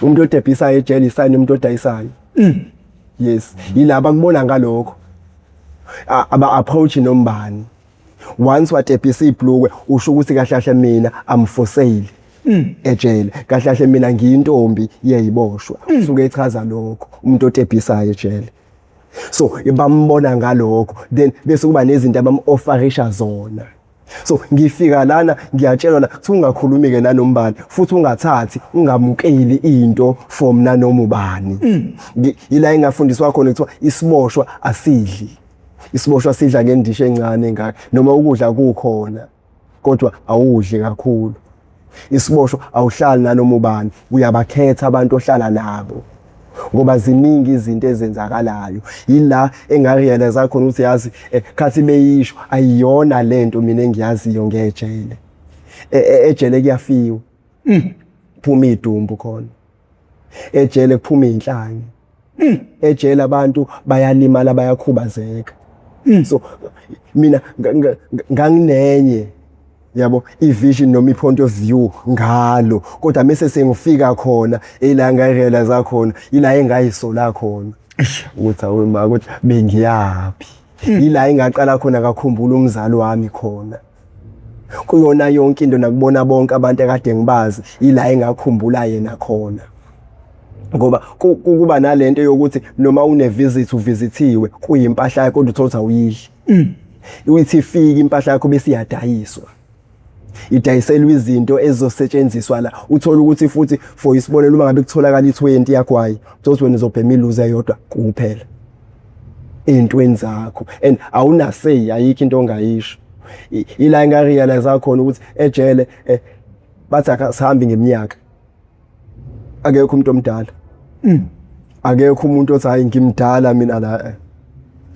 Umuntu otebhisayo ejele isayini umuntu odayisayo. Yes, yilaba kubona ngalokho. Aba approach nombani. Once watebhisa ibhlukwe, usho ukuthi kahle kahle mina I'm for sale. Ejele kahle kahle mina ngiyintombi yeyiboshwa. Usuke echaza lokho umuntu otebhisayo ejele. So bambona ngalokho, then bese kuba nezinto abam-offerisha zona. So ngifika lana, ngiyatshelwa la kuthi ungakhulumi ke nanombani, futhi ungathathi, ungamukeli into from nanoma ubani. Ila engafundiswa khona, kuthiwa isiboshwa asidli, isiboshwa sidla ngendishi encane engaka, noma ukudla kukhona kodwa awudli kakhulu. Isiboshwa awuhlali nanoma ubani, uyabakhetha abantu ohlala nabo ngoba ziningi izinto ezenzakalayo. Yila engarealize khona ukuthi yazi, khathi beyisho ayiyona lento mina engiyaziyo ngejele. Ejele kuyafiwa, kuphuma idumbu khona ejele, kuphuma inhlanye ejele, abantu bayalimala, bayakhubazeka. So mina nganginenye yabo i-vision noma i-point of view ngalo, kodwa mase sengifika khona, ila ngayirealize khona, ila engayisola khona ukuthi awu ma, ukuthi bengiyaphi. Ila engaqala khona ngakhumbula umzali wami khona kuyona yonke into, nakubona bonke abantu ekade ngibazi, ila engakhumbula yena khona, ngoba kuba nalento yokuthi noma une visit, uvisithiwe, kuyimpahla yakho, kodwa uthola ukuthi awuyidli. Uyithi ifike impahla yakho bese iyadayiswa, idayiselwa izinto ezizosetshenziswa la. Uthola ukuthi futhi, for isibonelo, uma ngabe kutholakala i-20 yakwayi, uthola ukuthi wena uzobhema iluze eyodwa kuphela ey'ntweni zakho, and awuna-say, ayikho into ongayisho. Ila engarealize khona ukuthi ejele, bathi akasihambi ngeminyaka, akekho umuntu omdala, akekho umuntu othi hayi, ngimdala mina la.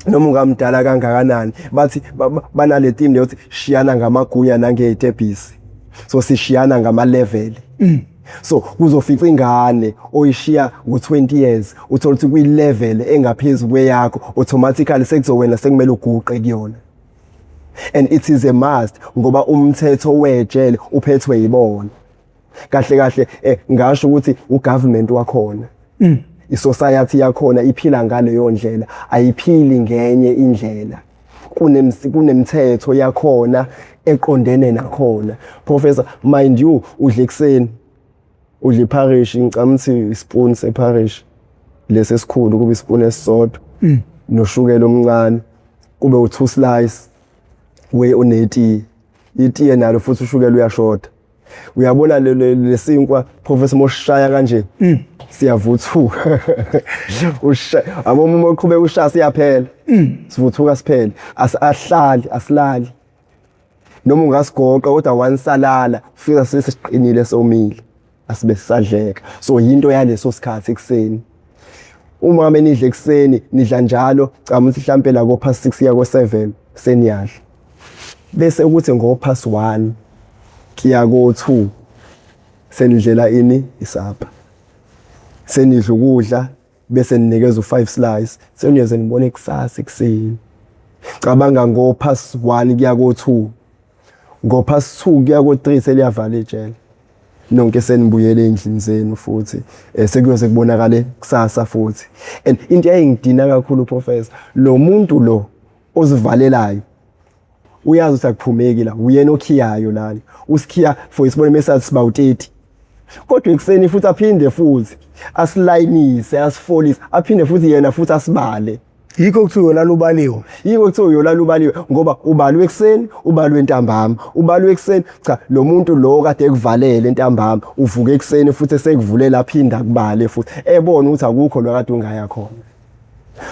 Noma ungamdala kangakanani, bathi banale team leyo ukuthi shiyana ngamagunya nangey'tebhisi, so sishiyana ngama-level. So kuzofica ingane oyishiya ngo-20 years, uthola ukuthi kwi-level engaphezu kweyakho, automatically sekuzowena sekumele uguqe kuyona, and it is a must ngoba umthetho wejele uphethwe yibona. Kahle kahle, ngasho ukuthi ugovernment wakhona, isociety yakhona iphila ngaleyo ndlela, ayiphili ngenye indlela. Kunemithetho yakhona eqondene nakhona. Professor, mind you, udla ekuseni, udla iporridge, ngicama ukuthi ispoon seporridge lesi esikhulu kube ispoon esisodwa noshukela omncane, kube u2 slice we unetiye, itiye nalo futhi ushukela uyashoda. Uyabona lesinkwa, professor, moshaya kanje siyavuthuka, ushaya abo, uma uqhubeka ushaya siyaphela, sivuthuka siphele. Ahlali, asilali noma ungasigoqa, kodwa once salala fika sesiqinile, somile, asibe sisadleka. So yinto yaleso sikhathi ekuseni. Uma ngabe nidla ekuseni, nidla njalo, cama ukuthi mhlampe la ko past 6 ya ko 7 seniyadla, bese ukuthi ngo past 1 kuya ko 2 senidlela ini, isupper. Senidla ukudla bese ninikeza u5 slice, seniyoze nibone kusasa ekuseni. Cabanga ngo past 1 kuya ko 2, ngo past 2 kuya ko 3 seliyavala ejele, nonke senibuyele endlini zenu futhi, sekuyoze kubonakale kusasa futhi. And into eyayingidina kakhulu, professor, lo muntu lo ozivalelayo uyazi ukuthi akuphumeki la, uyena okhiyayo lana, usikhiya. For isibonelo, mesathi siba u30, kodwa ekuseni futhi aphinde futhi asilayinise, asifolise, aphinde futhi yena futhi asibale. Yikho kuthiwa uyolala ubaliwe. Yiko kuthiwa uyolala ubaliwe, ngoba ubalwe ekuseni, ubalwe ntambama, ubalwe ekuseni. Cha, lo muntu lo kade ekuvalele ntambama uvuka ekuseni futhi esekuvulela, aphinda kubale futhi, ebona ukuthi akukho lo kade ungaya khona.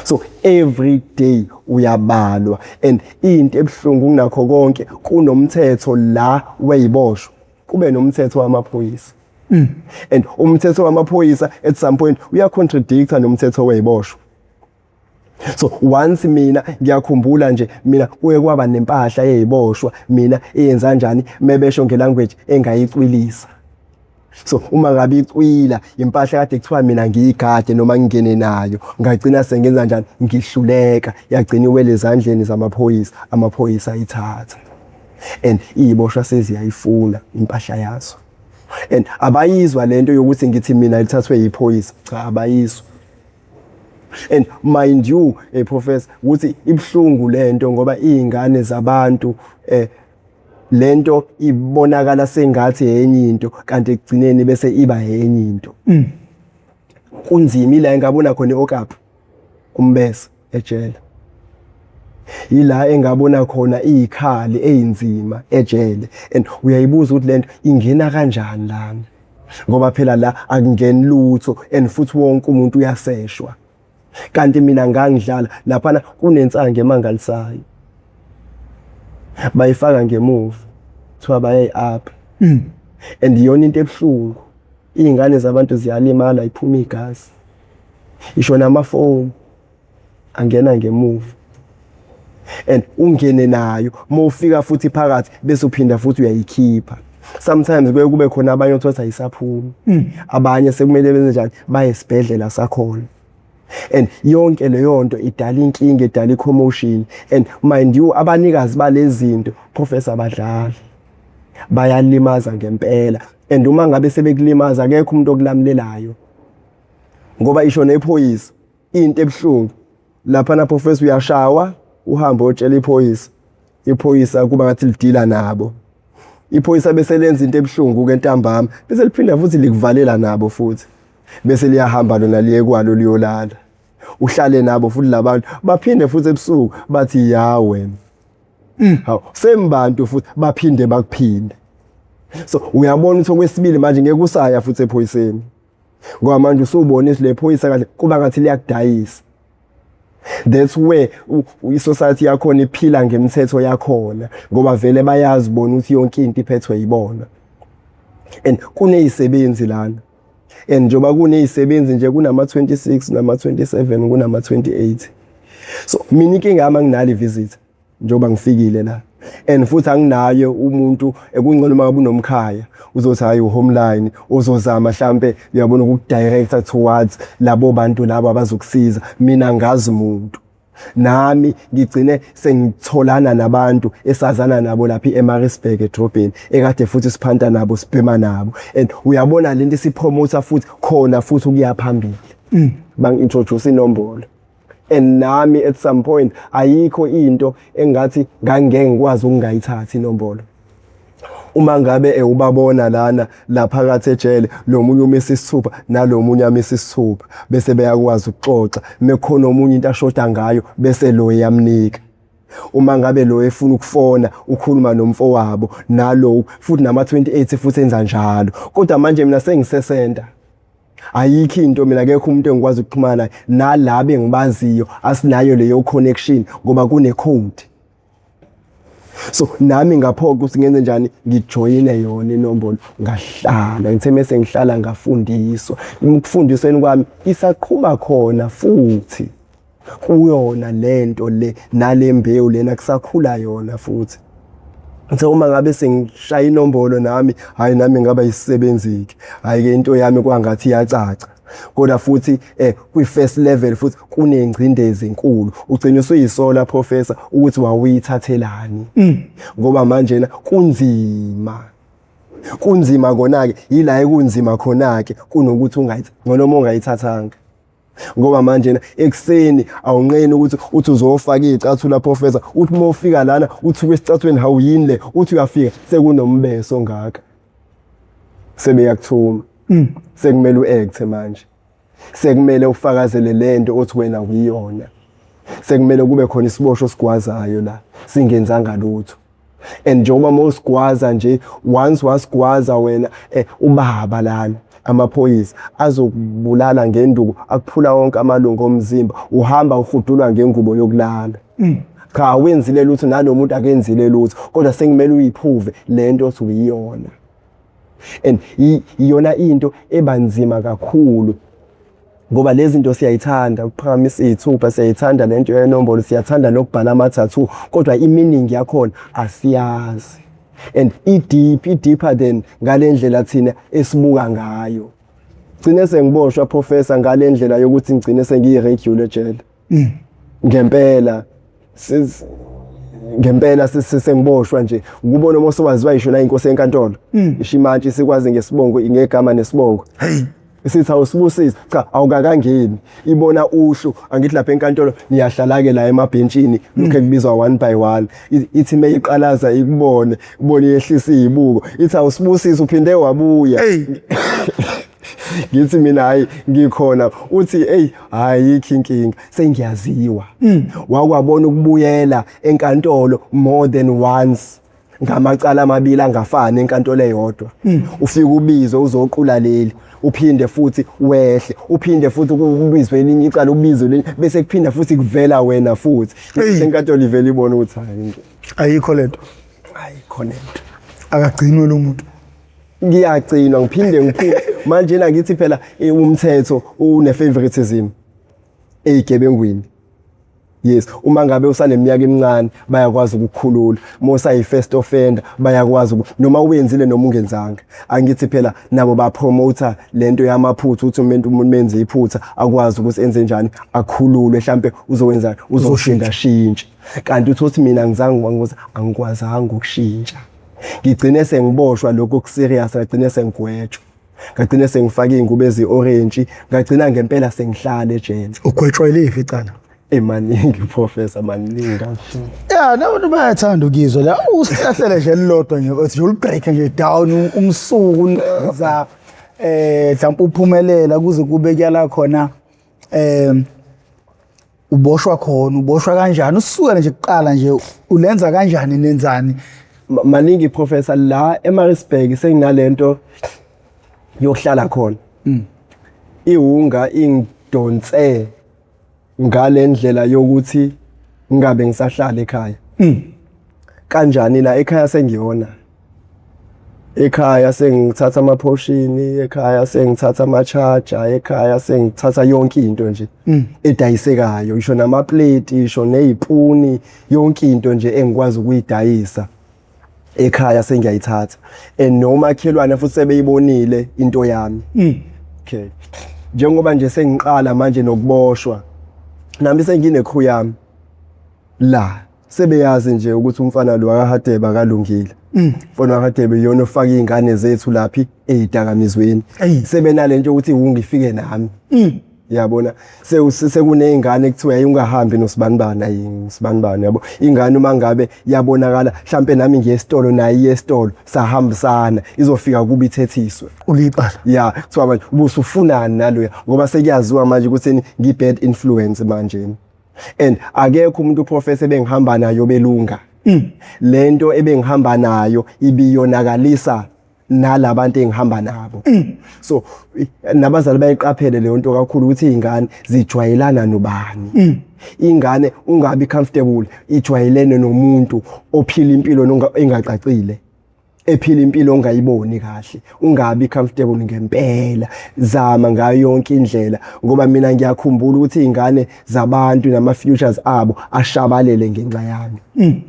So every day uyabalwa. And into ebuhlungu kunakho konke, kunomthetho la weyiboshwa, kube nomthetho wamaphoyisa, and umthetho wamaphoyisa at some point uyacontradicta nomthetho weyiboshwa. So once mina ngiyakhumbula nje, mina kuye kwaba nempahla eyiboshwa mina eyenza kanjani, mebesho ngelanguage engayicwilisa. So uma ngabe icwila impahla kade kuthiwa mina ngiyigade noma ngingene nayo, ngagcina sengenza njani, ngihluleka, yagcina iwele ezandleni zamaphoyisa, amaphoyisa ayithatha, and iyiboshwa seziyayifuna impahla yazo. And abayizwa lento yokuthi ngithi mina lithathwe yiphoyisa, cha, abayizwa. And mind you, professor, ukuthi ibhlungu lento ngoba izingane zabantu lento ibonakala sengathi enye into, kanti ekugcineni bese iba enye into. Kunzima ila engabona khona i-okapi umbese ejele, ila engabona khona izikhali ezinzima ejele, and uyayibuza ukuthi lento ingena kanjani lana, ngoba phela la akungeni lutho and futhi wonke umuntu uyaseshwa. Kanti mina ngangidlala laphana, kunensangu emangalisayo, bayifaka ngemuva, kuthiwa bayayi-up, and iyona into ebuhlungu, iy'ngane zabantu ziyalimala, iphuma igazi, isho namafoni angena ngemuva and ungene nayo. Uma ufika futhi phakathi bese uphinda futhi uyayikhipha. Sometimes kuye kube khona abanye othola ukuthi ayisaphumi, abanye sekumele benze njani, baye esibhedlela sakhona, and yonke leyo nto idala inkinga, idala i-commotion. And mind you, abanikazi balezi zinto, professor, abadlali, bayalimaza ngempela, and uma ngabe sebekulimaza akekho umuntu okulamulelayo, ngoba isho nephoyisa. Into ebuhlungu laphana, professor, uyashawa, uhambe otshela iphoyisa, iphoyisa kuba ngathi lidila nabo. Iphoyisa bese lenza into ebuhlungu ke ntambama, bese liphinda futhi likuvalela nabo futhi, bese liyahamba lona liye kwalo liyolala, uhlale nabo futhi labantu, baphinde futhi ebusuku bathi ya wena, hawu, sembantu futhi baphinde bakuphinde. So uyabona ukuthi okwesibili manje ngeke usaya futhi ephoyiseni, ngoba manje usubona ukuthi le phoyisa kahle kuba ngathi liyakudayisa. That's where i-society yakhona iphila ngemithetho yakhona, ngoba vele bayazi bona ukuthi yonke into iphethwe yibona, and kuneyisebenzi lana, and njengoba kuneyisebenzi nje kunama-26, nama-27, kunama-28. So mina inkinga yami, anginalo i-visitor njengoba ngifikile la, and futhi anginaye umuntu. Ekungcono uma ngabe unomkhaya uzothi hayi, uhomeline uzozama mhlambe, uyabona, ukukudirecta towards labo bantu labo abazokusiza. Mina ngazi umuntu, nami ngigcine sengitholana nabantu esazana nabo lapha eMaritzburg edrobheni, ekade futhi siphanta nabo, sibhema nabo, and uyabona lento isipromoter futhi khona futhi ukuya phambili, bangi-introduce inombolo, and nami at some point ayikho into engathi ngangeke ngikwazi ukungayithathi inombolo. Uma ngabe ubabona lana laphakathi ejele, lo munye umisa isithupha nalo munye amisa isithupha, bese beyakwazi ukuxoxa. Mekhona omunye into ashoda ngayo, bese lo eyamnika. Uma ngabe lo efuna ukufona, ukhuluma nomfowabo nalo futhi, nama-28 futhi enza njalo. Kodwa manje mina sengisesenta, ayikho into, mina akekho umuntu engikwazi ukuxhumana naye, nalabo engibaziyo asinayo leyo connection ngoba kune code. So nami ngaphoqa ukuthi ngenze njani, ngijoyine yona inombolo. Ngahlala, ngithe mase ngihlala ngafundiswa. Ukufundisweni kwami isaqhuma khona futhi kuyona lento le, nale mbewu lena kusakhula yona futhi. Ngithe uma ngabe sengishaya inombolo nami, hayi, nami ngaba isisebenzi-ke, hhayi-ke, into yami kwangathi iyacaca. Kodwa futhi kwi-first level futhi kunengcindezi enkulu, ugcina usuyisola, professor, ukuthi wawuyithathelani, ngoba manje na kunzima, kunzima kona-ke, yila ekunzima khona-ke kunokuthi ungayithi ngcono uma ungayithathanga, ngoba manje na ekuseni awunqeni ukuthi uthi uzofaka iy'cathulo, professor, uthi uma ufika lana uthuke esicathulweni, hawu, yini le? Uthi uyafika sekunombeso ongaka, sebeyakuthuma, sekumele u-acte manje, sekumele ufakazele lento othi wena uyiyona, sekumele kube khona isiboshwa osigwazayo la singenzanga lutho. And njengoba mawusigwaza nje, once wasigwaza wena, ubaba lana amaphoyisa azokubulala ngenduku, akuphula wonke amalungu omzimba, uhamba uhudulwa ngengubo yokulala. Cha, awenzile lutho, nalo muntu akenzile lutho, kodwa sekumele uyiphuve lento othi uyiyona, and iyona into ebanzima kakhulu, ngoba lezi zinto siyayithanda ukuphakamisa iy'thupha, siyayithanda lento yenombolo, siyathanda nokubhala ama-tattoo, kodwa i-meaning yakhona asiyazi, and i-deep, i-deeper than ngale ndlela thina esibuka ngayo. Gcine sengiboshwa, professor, ngale ndlela yokuthi ngigcine sengiyi-regular ejele ngempela. Ngempela sengiboshwa nje ukubona uma usowaziwa yisho la inkosi enkantolo. Ishimantshi sikwazi ngesibongo, ngegama nesibongo. Hey. Sithi awusibusise, cha awukakangeni. Ibona uhlu, angithi lapha enkantolo niyahlala ke la emabhentshini, lokho kubizwa one by one. Ithi meyiqalaza ikubone, ubone yehlisa izibuko. Ithi awusibusise uphinde wabuya. Hey. Ngithi mina hayi ngikhona, uthi hey hayi ikho inkinga, sengiyaziwa. Wakwabona ukubuyela enkantolo more than once ngamacala amabili angafani enkantolo eyodwa. Ufika ubizwe uzoqula leli, uphinde futhi wehle, uphinde futhi kubizwe elinye icala, ubizwe elinye, bese kuphinda futhi kuvela wena futhi. Hey. Enkantolo ivele ibone ukuthi hayi Ayikho lento. Ayikho lento. Akagcinwe lo muntu. Ngiyagcinwa ngiphinde ngiphume. Manje na ngithi phela umthetho une favoritism ezigebengwini. Yes, uma ngabe usaneminyaka emincane bayakwazi ukukukhulula. Uma usayi first offender bayakwazi noma uyenzile noma ungenzanga. Angithi phela nabo ba promoter lento yamaphutha, ukuthi umuntu menze iphutha akwazi ukuthi enze njani, akhululwe, mhlambe uzowenza uzoshintsha shintsha. Kanti uthothi mina ngizange ngikwazi, angikwazanga ukushintsha. Ngigcine sengiboshwa lokho ku serious, ngagcine sengigwetshwa. Ngagcine sengifaka izingubo ezi-orange, ngagcina ngempela sengihlala ejele. Ugwetshwa yiliphi icala? Emaningi professor, maningi kakhulu. Ya, nabantu bayathanda ukuzwa la, usihlahlele nje elilodwa nje, uthi nje ulibreak nje down umsuku za mhlawumbe uphumelela kuze kube kuyala khona, uboshwa khona, uboshwa kanjani, usukela nje kuqala nje ulenza kanjani, nenzani? Maningi professor, la eMaritzburg senginalento yokuhlala khona. Iwunga ingidonse ngalendlela yokuthi ngingabe ngisahlala ekhaya. Kanjani la ekhaya sengiyona? Ekhaya sengithatha ama-portion, ekhaya sengithatha ama-charger, ekhaya sengithatha yonke into nje edayisekayo, ngisho nama-plate, ngisho nezipuni, yonke into nje engikwazi ukuyidayisa ekhaya sengiyayithatha. And nomakhelwane futhi sebeyibonile into yami. Okay. Njengoba nje sengiqala manje nokuboshwa, nami sengine crew yami la, sebeyazi nje ukuthi umfana lo akaHadebe akalungile. Umfana wakaHadebe iyona ofaka izingane zethu laphi ezidakamizweni. Sebenalento yokuthi iwunga ifike nami. Yabona, sekuneyingane ekuthiwa hey ungahambi nosibanibani, ayi nosibanibani, yabo. Ingane uma ngabe yabonakala mhlambe nami ngiye esitolo naye iye esitolo, sahambisana, izofika kuba ithethiswe. Uliyicala. Ya, kuthiwa manje ubusufunani naloya, ngoba sekuyaziwa manje ukuthi ngi bad influence manje. And akekho umuntu professor ebengihamba nayo belunga. Lento ebengihamba nayo ibiyonakalisa nalabantu engihamba nabo. So nabazali bayiqaphele leyo nto kakhulu ukuthi izingane zijwayelana nobani. Ingane ungabi comfortable ijwayelene nomuntu ophila impilo engacacile, ephila impilo ongayiboni kahle, ungabi comfortable ngempela. Zama ngayo yonke indlela, ngoba mina ngiyakhumbula ukuthi izingane zabantu nama futures abo ashabalele ngenxa yami.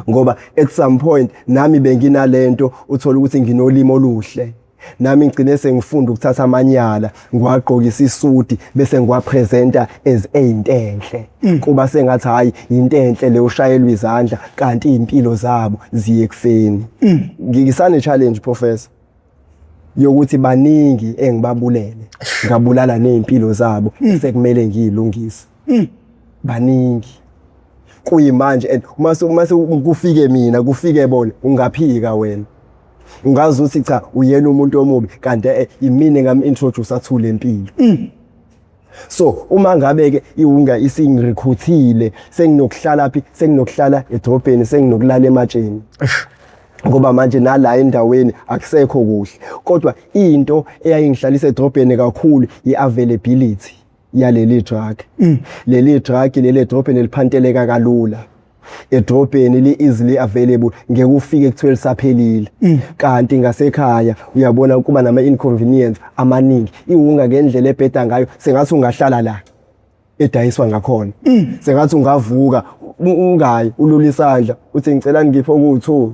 Ngoba at some point nami benginalento, uthola ukuthi nginolimo oluhle, nami ngigcine sengifunda ukuthatha amanyala ngiwagqokisa isudi bese ngiwapresenta as eyinto enhle, kuba sengathi hayi into enhle le, ushayelwa izandla, kanti impilo zabo ziye kufeni. Ngisane challenge professor yokuthi baningi engibabulele, ngabulala nezimpilo zabo, sekumele ngiyilungise. Baningi kuyimanje, and mase kufike mina, kufike bona, ungaphika wena, ungazi ukuthi cha uyena umuntu omubi, kanti imina ngam introduce athule empilo. So uma ngabe ke iwunga isingirikhuthile, senginokuhlala phi? Senginokuhlala edrobheni, senginokulala ematsheni, ngoba manje nala endaweni akusekho kuhle. Kodwa into eyayingihlalisa edrobheni kakhulu i-availability yaleli drug. Leli drug leli edrobheni liphanteleka kalula, edrobheni li easily available, ngeke ufike kuthiwe lisaphelile, kanti ngasekhaya uyabona kuba nama inconvenience amaningi. Iwunga ngendlela ebheda ngayo, sengathi ungahlala la edayiswa ngakhona, sengathi ungavuka ungayi ulula isandla uthi ngicela ngiphe oku2,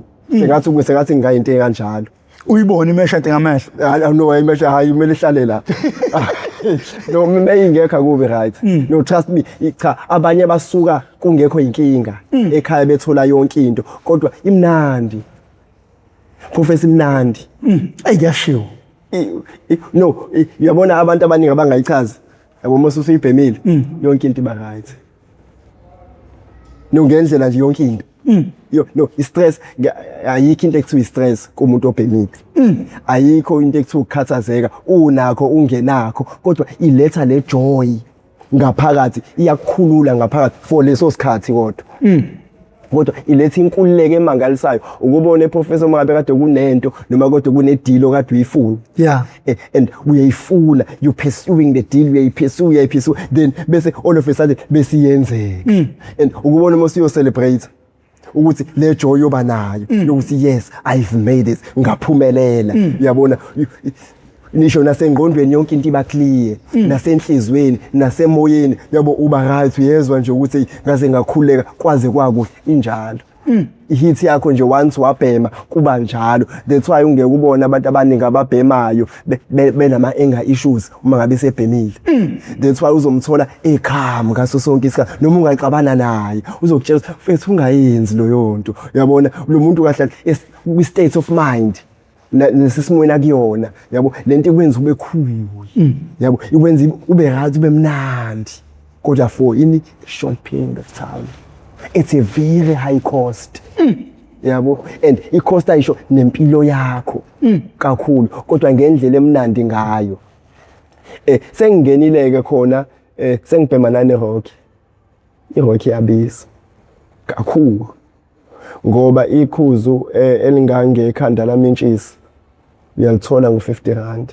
sengathi ngingayinto ekanjalo. Uyibone imeshante ngamehlo? Hayi no, ayimesha, hayi kumele ihlale la. No, mayingekho akubi right. No, trust me, cha, abanye basuka kungekho inkinga ekhaya, bethola yonke into, kodwa imnandi, Professor, imnandi. Eyi, kuyashiwo. No, uyabona, abantu abaningi abangayichazi, yabo, uma usuyibhemile yonke into iba right. No, ngendlela nje yonke into. Yo, no, i-stress ayikho. Into ekuthiwa i-stress kumuntu obhemile ayikho. Into ekuthiwa ukukhathazeka unakho, ungenakho, kodwa iletha le joy ngaphakathi, iyakukhulula ngaphakathi for leso sikhathi, kodwa iletha inkululeko emangalisayo. Ukubona, professor, uma ngabe kade kunento noma kodwa kune-deal okade uyifuna, and uyayifuna, you pursuing the deal, uyayipursue, uyayipursue, then bese all of a sudden bese iyenzeka. And ukubona uma usuyo celebrate ukuthi le joy yoba nayo yokuthi yes, I've made it, ngaphumelela, uyabona, nisho nasengqondweni yonke into iba clear, nasenhlizweni, nasemoyeni, yabo, uba right. Uyezwa nje ukuthi ngaze ngakhuleka kwaze kwakuhle. Injalo i-hit yakho nje once wabhema, kuba njalo. That's why ungeke ubone abantu abaningi ababhemayo benama anger issues uma ngabe sebhemile. That's why uzomthola ekham ngaso sonke isikhathi. Noma ungaxabana naye, uzokutshela ukuthi mfethu, ungayenzi leyo nto. Uyabona, lo muntu kahle kwi state of mind nesisimweni akuyona, yabo, lento ikwenza ube cool, yabo, ikwenza ube right, ube mnandi, kodwa for in a short period of time. It's a very high cost, yabo, and i-cost ayisho nempilo yakho kakhulu, kodwa ngendlela emnandi ngayo. Sengingenile ke khona, sengibhema nane rock. I-rock iyabiza kakhulu ngoba ikhuzu elingangekhanda lamintshisi uyalithola ngo-R50,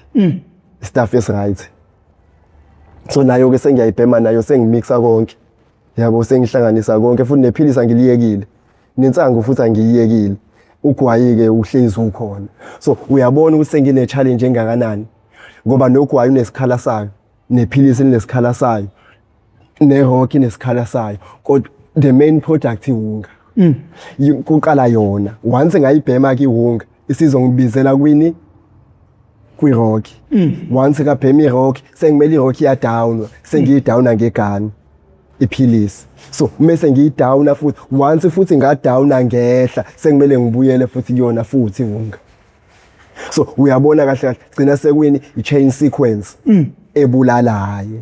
stuff is right. So nayo ke sengiyayibhema nayo, sengimixa konke, yabo, sengihlanganisa konke futhi. Nephilisi angiliyekile, nensangu futhi angiyiyekile, ugwayi-ke uhlezi ukhona. So uyabona ukuthi sengine-challenge engakanani, ngoba nogwayi unesikhala sayo, nephilisi linesikhala sayo, ne-rock inesikhala sayo, kodwa the main product iwunga. Kuqala yona, once ngayibhema ke iwunga, isizongibizela kwini? Kwi-rock. Once ngabhema i-rock, sengimele i-rock iyadowna, sengiyidowna ngegani iphilisi. So mase ngiyidowna futhi, once futhi ngadowna ngehla, sengimele ngibuyele futhi kuyona futhi iwunga. So uyabona kahle kahle gcina sekwini? I-chain sequence ebulalayo.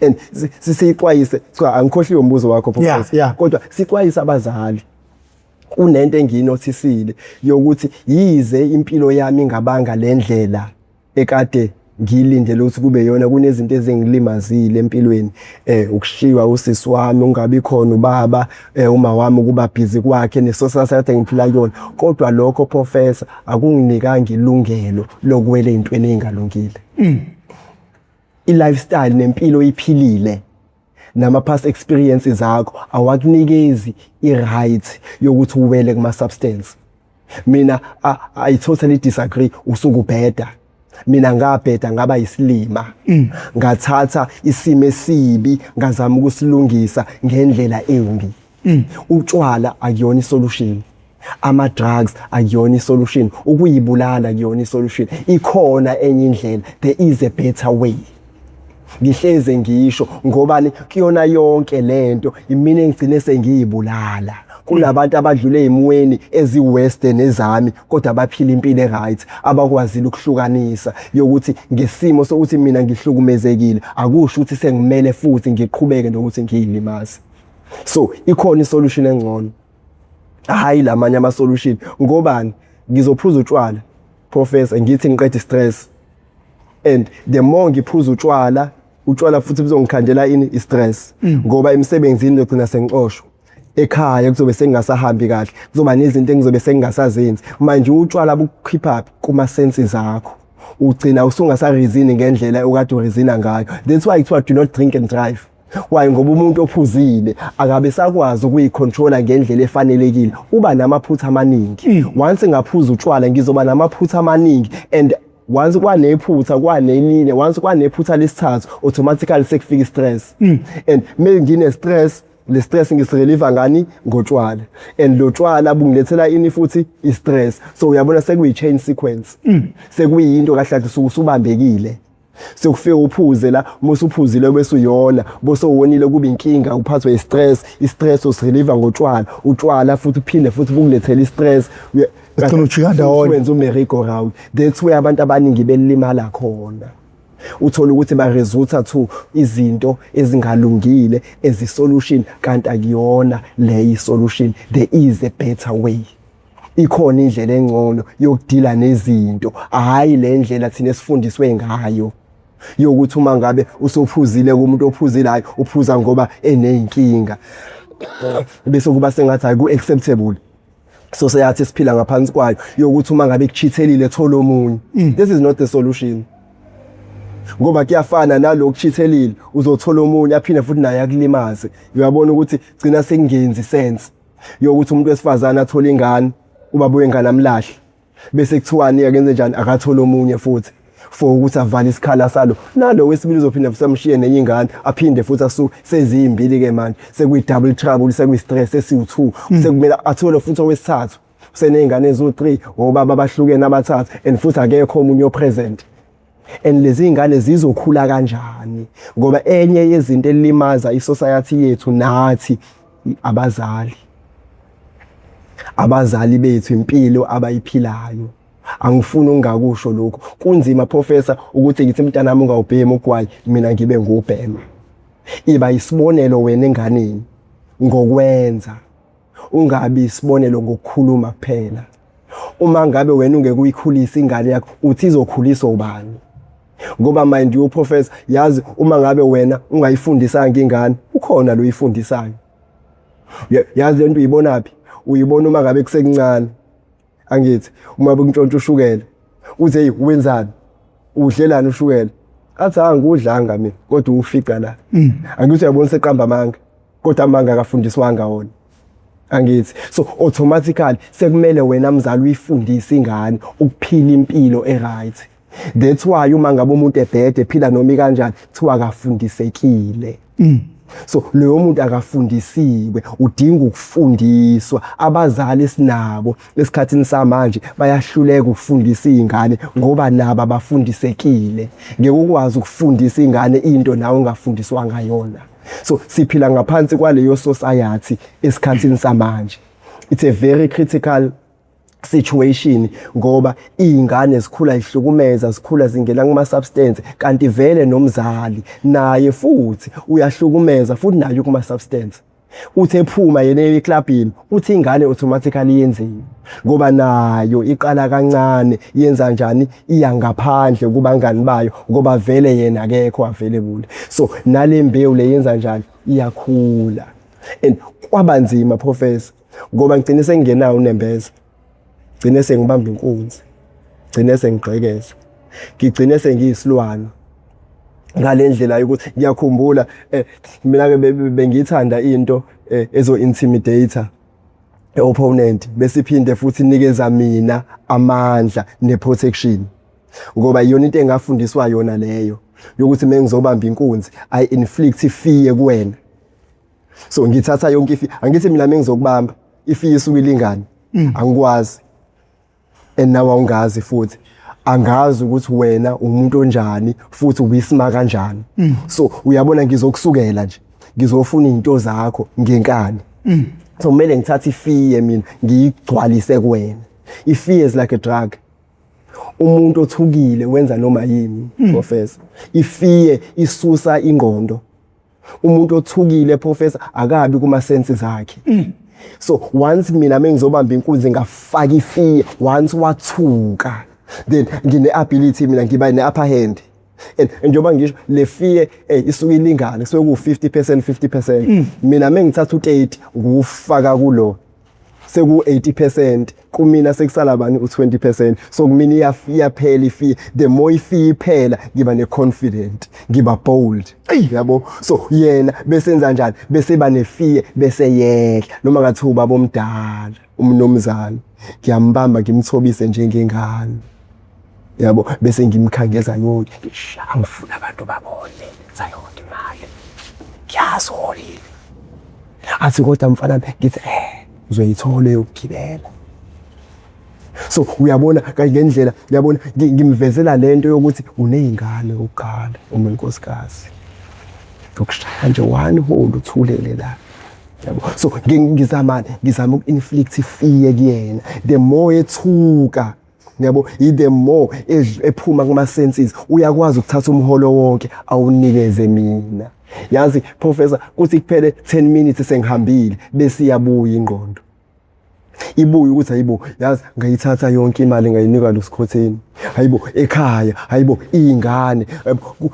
And sisixwayise, cha, angikhohliwe umbuzo wakho, Professor. Kodwa sixwayise abazali. Kunento engiyinothisile yokuthi yize impilo yami ingabanga lendlela ekade ngilindele ukuthi kube yona, kunezinto ezingilimazile empilweni, ukushiywa usisi wami, ungabi khona ubaba, uma wami ukuba busy kwakhe nesosasa kade ngiphila kuyona, kodwa lokho, professor, akunginikanga ilungelo lokuwela ey'ntweni ey'ngalungile. I-lifestyle nempilo iphilile nama-past experiences akho awakunikezi i-right yokuthi uwele kuma-substance. Mina I totally disagree. Usuke ubheda. Mina ngabheda, ngaba yisilima, ngathatha isimo esibi, ngazama ukusilungisa ngendlela embi. Utshwala akuyona isolution, ama-drugs akuyona isolution, ukuyibulala akuyona isolution. Ikhona enye indlela, there is a better way. Ngihleze ngisho ngobani, kuyona yonke lento imina engigcine sengiyibulala. Kunabantu abadlule ezimweni ezi-worse nezami, kodwa baphila impilo e-right, abakwazile ukuhlukanisa yokuthi ngesimo sokuthi mina ngihlukumezekile akusho ukuthi sengimele futhi ngiqhubeke nokuthi ngiyilimaze. So ikhona isolution engcono, hayi lamanye ama-solution. Ngobani? Ngizophuza utshwala, professor, ngithi ngiqeda i-stress, and the more ngiphuza utshwala, utshwala futhi buzongikhandela ini? I-stress. Ngoba emsebenzini ngizogcina sengixoshwa, ekhaya kuzobe sengingasahambi kahle, kuzoba nezinto engizobe sengingasazenzi. Manje utshwala bukukhipha kuma senses akho, ugcina usungasareasoni ngendlela okade ureasona ngayo. That's why kuthiwa do not drink and drive. Why? Ngoba umuntu ophuzile akabe sakwazi ukuyicontrola ngendlela efanelekile, uba namaphutha amaningi. Once ngaphuza utshwala, ngizoba namaphutha amaningi, and once kwanephutha, kwanelinye, once kwanephutha lesithathu, automatically sekufika i-stress. And mengine stress, le stress ngisirelieve ngani? Ngotshwala. And lo tshwala bungilethela ini futhi? I-stress. So uyabona sekuyi chain sequence, sekuyinto kahle kahle usubambekile. Sekufike uphuze la, uma usuphuzile bese uyona, bese uwonile kuba inkinga, uphathwe i-stress, i-stress usirelieve ngotshwala, utshwala futhi uphinde futhi bukulethele i-stress. Ugcina ujika ndawonye. Wenza u-merry go round. That's where abantu abaningi belimala khona. Uthola ukuthi ba-resort to izinto ezingalungile as i-solution, kanti akuyona le i-solution. There is a better way. Ikhona indlela engcono yokudila nezinto, hhayi le ndlela thina esifundiswe ngayo yokuthi uma ngabe usuphuzile kumuntu ophuzile, hhayi uphuza ngoba eney'nkinga, bese kuba sengathi hhayi ku-acceptable. Society esiphila ngaphansi kwayo yokuthi uma ngabe kuchithelile thola omunye. This is not the solution, ngoba kuyafana nalo kuchithelile uzothola omunye aphinde futhi naye akulimaze. Uyabona ukuthi gcina sekungenzi sense yokuthi umuntu wesifazane athole ingane, ubaba wengane amlahle, bese kuthiwani akenze njani, akathole omunye futhi for ukuthi avale isikhala salo nalo wesibili uzophinda futhi amshiye nenye ingane, aphinde futhi asuke seziyimbili ke manje, sekuyi double trouble, sekuyi stress esiwu2, sekumele athole futhi owesithathu, useney'ngane eziwu-3, obaba abahlukene abathathu, and futhi akekho omunye o-present. And lezi ngane zizokhula kanjani? Ngoba enye yezinto elimaza i-society yethu nathi abazali, abazali bethu impilo abayiphilayo. Angifuni ukungakusho lokhu, kunzima professor ukuthi ngithi mntanami ungawubhemi ugwayi, mina ngibe ngubhema. Iba isibonelo wena enganeni ngokwenza, ungabi isibonelo ngokukhuluma kuphela. Uma ngabe wena ungeke uyikhulise ingane yakho, uthi izokhuliswa ubani? Ngoba mind you professor, yazi uma ngabe wena ungayifundisanga ingane, ukhona lo uyifundisayo. Yazi lento uyibonaphi? Uyibona uma ngabe kusekuncane. Angithi uma bekuntshontsha ushukela, uthi hey wenzani? Udlelani ushukela? Athi angikudlanga mina, kodwa ufica la. Angithi uyabona seqamba amanga, kodwa amanga akafundiswanga wona. Angithi so automatically sekumele wena mzali uyifundise ingane ukuphila impilo e-right. That's why uma ngabe umuntu ebhede ephila noma ikanjani kuthiwa akafundisekile. So loyo muntu akafundisiwe, udinga ukufundiswa. Abazali esinabo esikhathini samanje bayahluleka ukufundisa izingane ngoba nabo abafundisekile. Ngeke ukwazi ukufundisa ingane into nawe ungafundiswanga yona. So siphila ngaphansi kwaleyo society esikhathini samanje. It's a very critical situation ngoba izingane zikhula zihlukumeza, zikhula zingena kuma substance, kanti vele nomzali naye futhi uyahlukumeza futhi naye kuma substance. Uthi ephuma yena eclubini, uthi ingane automatically yenzeni? Ngoba nayo iqala kancane, yenza njani? Iya ngaphandle kubangani bayo ngoba vele yena akekho available. So nale mbewu le yenza njani? Iyakhula. And kwaba nzima professor, ngoba ngigcine sengingenawo unembeza, gcine sengibamba inkunzi, gcine sengigqekeza, ngigcine sengiyisilwane ngale ndlela yokuthi ngiyakhumbula mina ke bengithanda into ezo intimidate opponent, bese iphinde futhi inikeza mina amandla ne protection, ngoba iyona into engafundiswa yona leyo yokuthi mengizobamba inkunzi I inflict fear kuwena. So ngithatha yonke i-fear, angithi mina mengizokubamba i-fear isuke ilingane, angikwazi and nawe awungazi futhi, angazi ukuthi wena umuntu onjani futhi uyisima kanjani. So uyabona ngizokusukela nje, ngizofuna izinto zakho ngenkani. So kumele ngithathe i-fear mina ngiyigcwalise kuwena. I-fear is like a drug. Umuntu othukile wenza noma yini professor. I-fear isusa ingqondo. Umuntu othukile professor akabi kuma senses akhe. So once mina mengizobamba inkunzi ngafaka i-fear, once wathuka, then ngine ability mina ngiba ne upper hand. And njengoba ngisho le fear isuke ilingane, kusuke ku 50% 50%. Mina mengithatha u30 ngufaka kulo, seku 80% kumina, sekusala bani? U20%. So kumina iyaphela i-fear. The more i-fear iphela, ngiba ne confident, ngiba bold, yabo. So yena bese enza njani? Bese ba ne fear, bese yehla. Noma ngathi ubaba omdala umnomzana, ngiyambamba ngimthobise njengengane, yabo, bese ngimkhangeza yonke, angifuna abantu babone sayonke imali ngiyasolile. Athi kodwa mfana, ngithi uzoyithola yokugibela. So uyabona kanye ngendlela, uyabona ngimvezela lento yokuthi uney'ngane okokuqala uma unkosikazi. Ngokushaya nje one hole uthulele la. Yabo. So ngizama ngizama uku-inflict fear kuyena. The more ethuka, yabo, the more ephuma kuma senses, uyakwazi ukuthatha umholo wonke awunikeze mina. Yazi professor, kuthi kuphele 10 minutes sengihambile bese iyabuya ingqondo. Ibuye ukuthi hayibo, yazi ngayithatha yonke imali ngayinika lo sikhotheni. Hayibo ekhaya, hayibo izingane,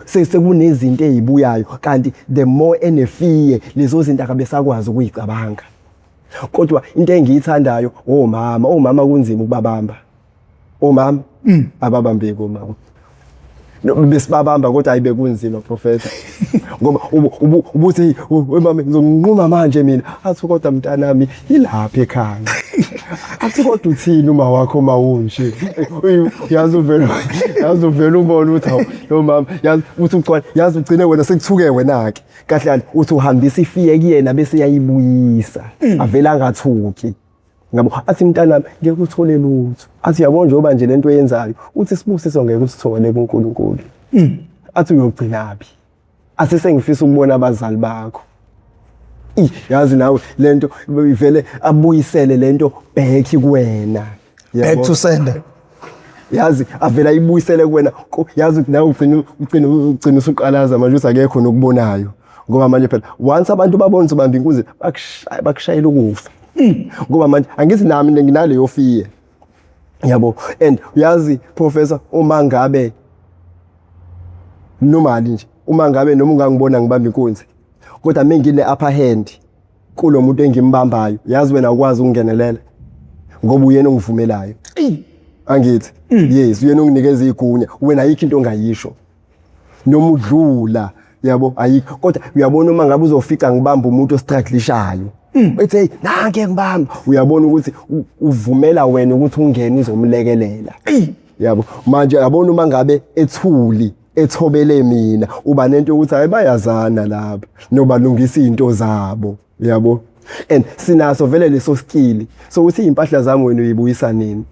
sekunezinto ezibuyayo, kanti the more ene-fear lezo zinto akabe sakwazi ukuyicabanga. Kodwa into engiyithandayo, omama, omama kunzima ukubabamba. Omama ababambeki omama. No, besibabamba kodwa ayibe kunzima professor. Ngoba ubuthi mama ngizonquma manje mina, athi kodwa mntanami ilapha ekhaya. Athi kodwa uthini uma wakho mawunje? Yazi uvela, yazi uvela ubona ukuthi hawu lo mama, yazi uthi ugcwala, yazi ugcine wena sekuthuke wena ke. Kahle kahle uthi uhambisa i-fear kuyena bese yayibuyisa. Avela angathuki. Ngabo athi mntanami ngeke uthole lutho. Athi yabo njengoba nje lento oyenzayo uthi sibusiso ngeke usithole kuNkulunkulu. Athi uyogcinaphi? Athi sengifisa ukubona abazali bakho. Yazi nawe lento ivele abuyisele lento back kuwena. Back to sender. Yazi avela ayibuyisele kuwena. Yazi nawe ugcina ugcina ugcina usuqalaza manje uthi akekho nokubonayo. Ngoba manje phela once abantu babona ukuthi ubamba inkunzi bakushaya, bakushayela ukufa. Ngoba manje angithi nami nginaleyo fear. Yabo, and uyazi professor, uma ngabe normally nje, uma ngabe noma ungangibona ngibamba inkunzi, kodwa mengine upper hand kulo muntu engimbambayo, yazi wena ukwazi ukungenelela ngoba uyena ongivumelayo. Angithi yes, uyena onginikeza igunya, wena ayikho into ongayisho noma udlula, yabo, ayikho. Kodwa uyabona uma ngabe uzofica ngibamba umuntu ostrugglishayo, ethi hey nanke ngibamba, uyabona ukuthi uvumela wena ukuthi ungene uzomlekelela. Yabo, manje uyabona uma ngabe ethuli ethobele mina, uba nento yokuthi hayi bayazana laba nobalungisa izinto zabo, yabo. And sinaso vele leso skill so uthi impahla zami wena uyibuyisa nini?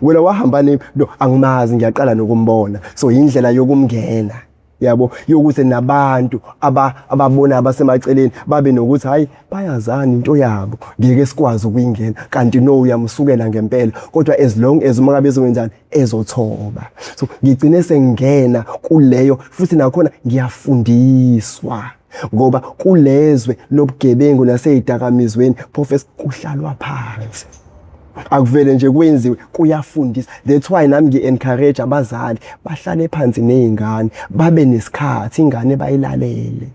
Wena wahamba nini? No, angimazi, ngiyaqala nokumbona. So indlela yokumngena, yabo, yokuthi nabantu ababona abasemaceleni babe nokuthi hayi bayazana into yabo, ngeke sikwazi ukuyingena. Kanti no, uyamsukela ngempela, kodwa as long as uma ngabe ezokwenzani ezothoba. So ngigcine sengena kuleyo futhi, nakhona ngiyafundiswa, ngoba kulezwe lobugebengu naseyidakamizweni professor kuhlalwa phansi, akuvele nje kwenziwe, kuyafundisa. That's why nami ngi-encourage abazali bahlale phansi ney'ngane, babe nesikhathi, ingane bayilalele,